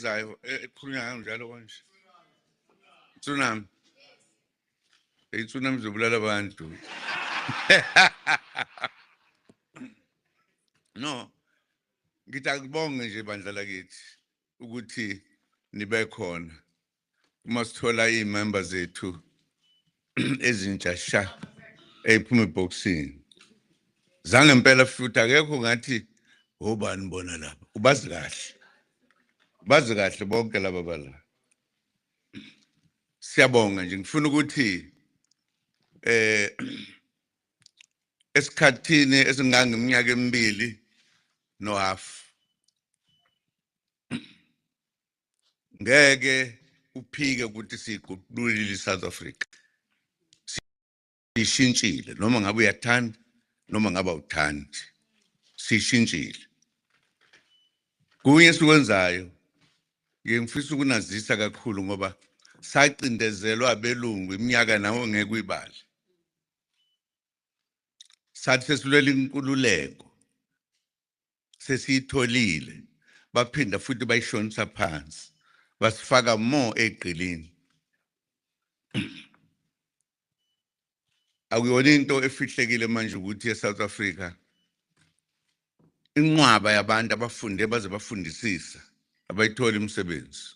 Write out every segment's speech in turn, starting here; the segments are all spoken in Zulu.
ezayo ekhulunywa ngayo njalo kanje? Tsunami. Itsunami izobulala abantu. No, ngithi akubonge nje bandla lakithi ukuthi nibe khona uma sithola iy'member zethu ezintsha sha eyiphuma ebhokisini. Zangempela futhi akekho ngathi obani bona lapha, ubazi kahle, bazi kahle bonke laba bala. Siyabonga nje, ngifuna ukuthi esikhathini esingangeminyaka emibili no half ngeke uphike ukuthi siguqulile iSouth Africa, sishintshile, noma ngabe uyathanda noma ngabe awuthandi, sishintshile. Kunye esikwenzayo ngiye ngifisa ukunazisa kakhulu ngoba sacindezelwa abelungu iminyaka nawe ngeke uyibale. Sathi sesilwela inkululeko sesiyitholile, baphinda futhi bayishonisa phansi, basifaka more egqilini. Akuyona into efihlekile manje ukuthi eSouth Africa inqwaba yabantu abafunde baze bafundisisa abayithola imisebenzi.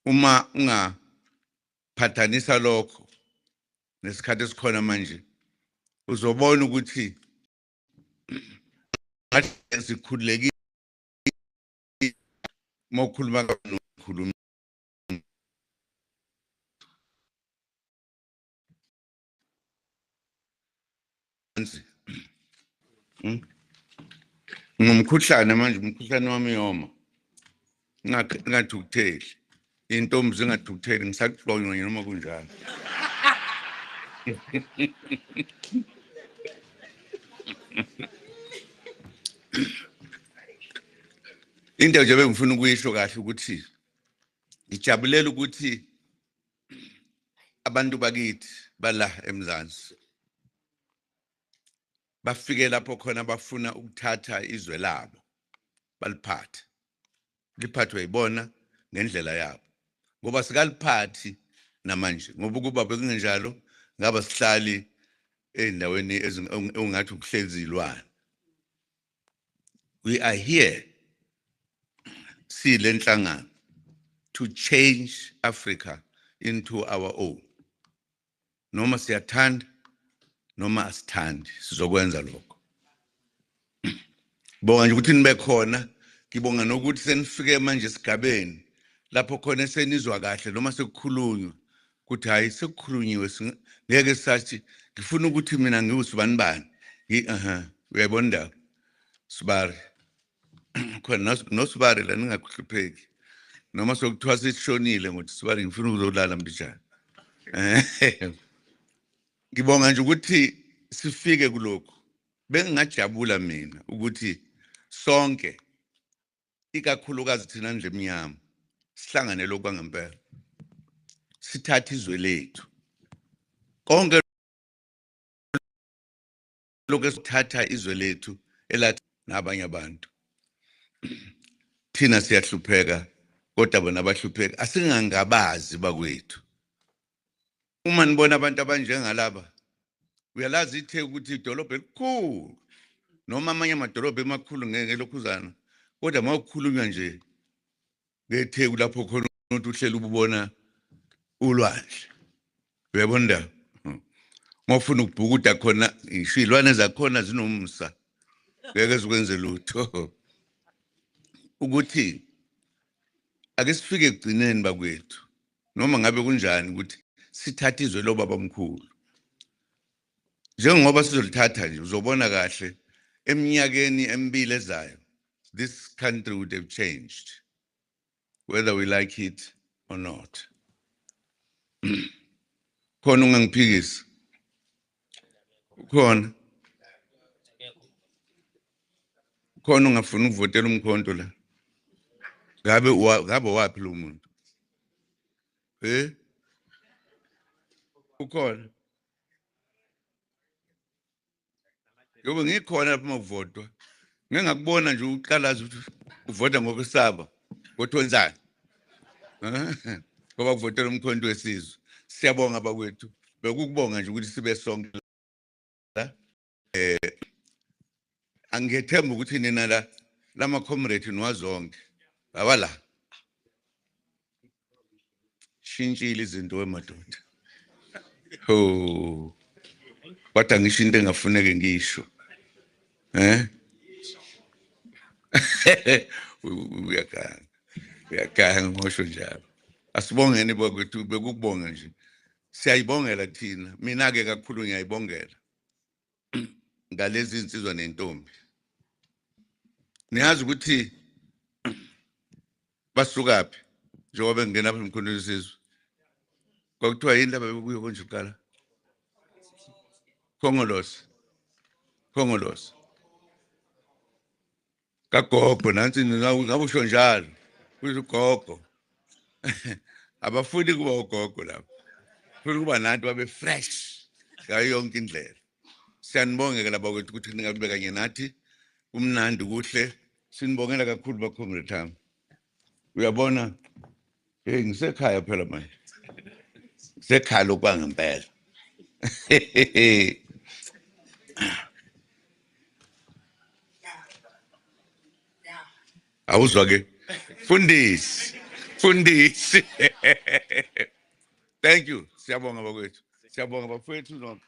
Uma ungaphathanisa lokho nesikhathi esikhona manje, uzobona ukuthi sikhululekile. Uma ukhuluma nokhuluma ngomkhuhlane manje, umkhuhlane wami uyoma, ngingathukutheli, iy'ntombi zingathukutheli, ngisakuhlonywa nje noma kunjalo. Into nje bengifuna ukuyisho kahle ukuthi ngijabulela ukuthi abantu bakithi bala eMzansi bafike lapho khona bafuna ukuthatha izwe labo baliphathe, liphathwe yibona ngendlela yabo, ngoba sikaliphathi namanje, ngoba ukuba bekungenjalo ngaba sihlali ey'ndaweni ongathi ukuhlezi izilwane. We are here sile nhlangano to change Africa into our own. Noma siyathanda noma asithandi, sizokwenza lokho. Bonga nje ukuthi nibe khona, ngibonga nokuthi senifike manje esigabeni lapho khona senizwa kahle noma sekukhulunywa ukuthi hayi sekukhulunyiwe, ngeke sathi ngifuna ukuthi mina ngiwusibani bani. Uyayibona indaba Sibari khona nosibari la, ningahlupheki noma sokuthiwa sishonile ngokuthi Sibari ngifuna ukuzolala mbijana. Ngibonga nje ukuthi sifike kulokhu. Bengingajabula mina ukuthi sonke ikakhulukazi thina ndlu emnyama sihlangane lokhu kwangempela, sithathe izwe lethu konke lokhu esithatha izwe lethu elathi nabanye abantu. Thina siyahlupheka kodwa bona abahlupheka. Asingangabazi bakwethu. Uma nibona abantu abanjengalaba, uyalazi iTheku ukuthi idolobha elikhulu noma amanye amadolobha emakhulu ngeke lokhuzana, kodwa uma kukhulunywa nje ngeTheku lapho khona umuntu uhleli ububona ulwandle, uyabona indaba. Uma ufuna ukubhukuda khona, ngisho iy'lwane zakhona zinomsa, ngeke zikwenze lutho. Ukuthi ake sifike ekugcineni bakwethu, noma ngabe kunjani, ukuthi sithathe izwe lobabamkhulu. Njengoba sizolithatha nje, uzobona kahle eminyakeni emibili ezayo, this country would have changed whether we like it or not. Khona ungangiphikisa? Khona khona ungafuni ukuvotela umkhonto la? Ngabe ngabe wapi lo muntu? Ukhona? Yobe ngikhona lapha makuvotwa, ngeke ngakubona nje uqalaza ukuthi uvota ngokwesaba. Kodwa wenzani? Ngoba kuvotela uMkhonto weSizwe. Siyabonga bakwethu. Bekukubonga nje ukuthi sibe sonke la. Angiyethemba ukuthi nina la lama comrade niwazonke. Awala. Shintshile izinto wemadoda. Ho. Kodwa ngisho into engafuneke ngisho. Eh? Uyaganga. Uyaganga ngosho njalo. Asibongeni bakwethu, bekukubonga nje. Siyayibongela thina. Mina ke kakhulu ngiyayibongela. Ngalezi insizwa nentombi. Niyazi ukuthi basukaphi njengoba bengena apha eMkhonto weSizwe. Kwakuthiwa yini laba bekuyo konje kuqala? Khongolose. Khongolose. Kagogo nansi ngabe usho njalo. Kuthi ugogo. Abafuni kuba ugogo lapha. Funa kuba nathi babe fresh ngayo yonke indlela. Siyanibonga ke laba kwethu ukuthi ningabe kanye nathi. Kumnandi kuhle. Sinibongela kakhulu ba comrade Thami. Uyabona, hey, ngisekhaya phela manje. Ngisekhaya lokwangempela. Awuzwa ke? Fundisi. Fundisi. Thank you. Siyabonga bakwethu. Siyabonga bafowethu nonke.